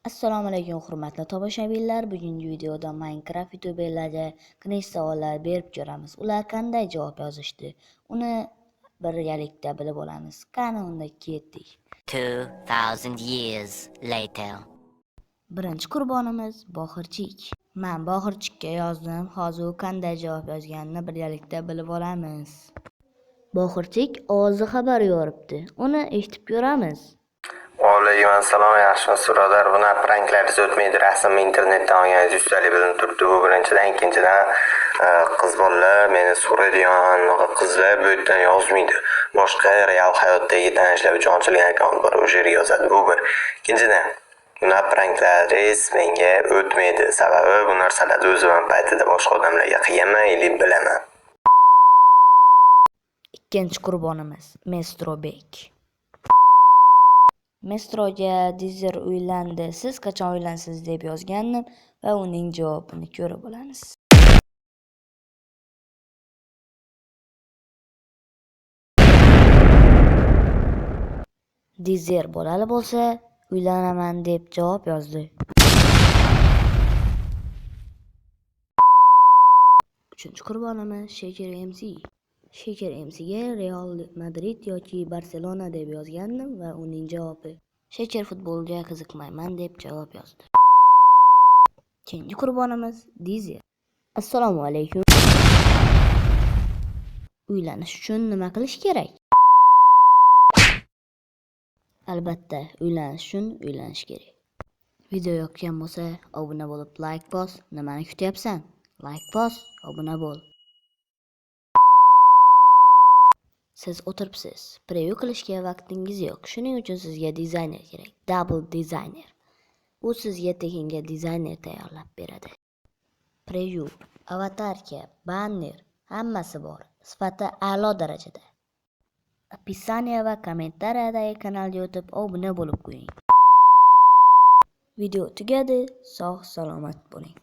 Assalomu alaykum hurmatli tomoshabinlar. Bugungi videoda Minecraft youtuberlarga cringe savollar berib ko'ramiz. Ular qanday javob yozishdi? Uni birgalikda bilib olamiz. Qani unda ketdik. 2000 years later. Birinchi qurbonimiz Bohirchik. Men Bohirchikka yozdim. Hozir u qanday javob yozganini birgalikda bilib olamiz. Bohirchik ovozi xabar yoribdi. Uni eshitib ko'ramiz. Alaykum assalom, yaxshimisiz, birodar? Bunaqa pranklaringiz o'tmaydi. Rasmni internetdan olganingiz yuztalik bilinib turibdi. Bu birinchidan, ikkinchidan, qiz bolalar meni so'raydigan qizlar bu yerdan yozmaydi. Boshqa real hayotdagi tanishlar uchun ochilgan akkaunt bor, o'sha yerga yozadi. Bu bir. Ikkinchidan, bunaqa pranklaringiz menga o'tmaydi. Sababi bu narsalarni o'zim ham paytida boshqa odamlarga qilganman или bilaman. Ikkinchi qurbonimiz Mestrobek. Mestroga Dizer uylandi, siz qachon uylansiz deb yozgandim va uning javobini ko'rib olamiz. Dizer bolali bo'lsa, uylanaman deb javob yozdi. Uchinchi qurbonimiz Sheker MC. Sheker MCga Real Madrid yoki Barselona deb yozgandim va uning javobi Sheker futbolga qiziqmayman deb javob yozdi. Keyingi qurbonimiz Dizer. Assalomu alaykum. Uylanish uchun nima qilish kerak? Albatta, uylanish uchun uylanish kerak. Video yoqqan bo'lsa, obuna bo'lib like bos. Nimani kutyapsan? Like bos, obuna bo'l. Siz o'tiribsiz. Preview qilishga vaqtingiz yo'q. Shuning uchun sizga dizayner kerak. Double designer. U sizga tekinga dizayner tayyorlab beradi. Preview, avatarka, banner hammasi bor. Sifati a'lo darajada. Описание va kommentariyadagi kanalga o'tib obuna bo'lib qo'ying. Video tugadi. Sog' salomat bo'ling.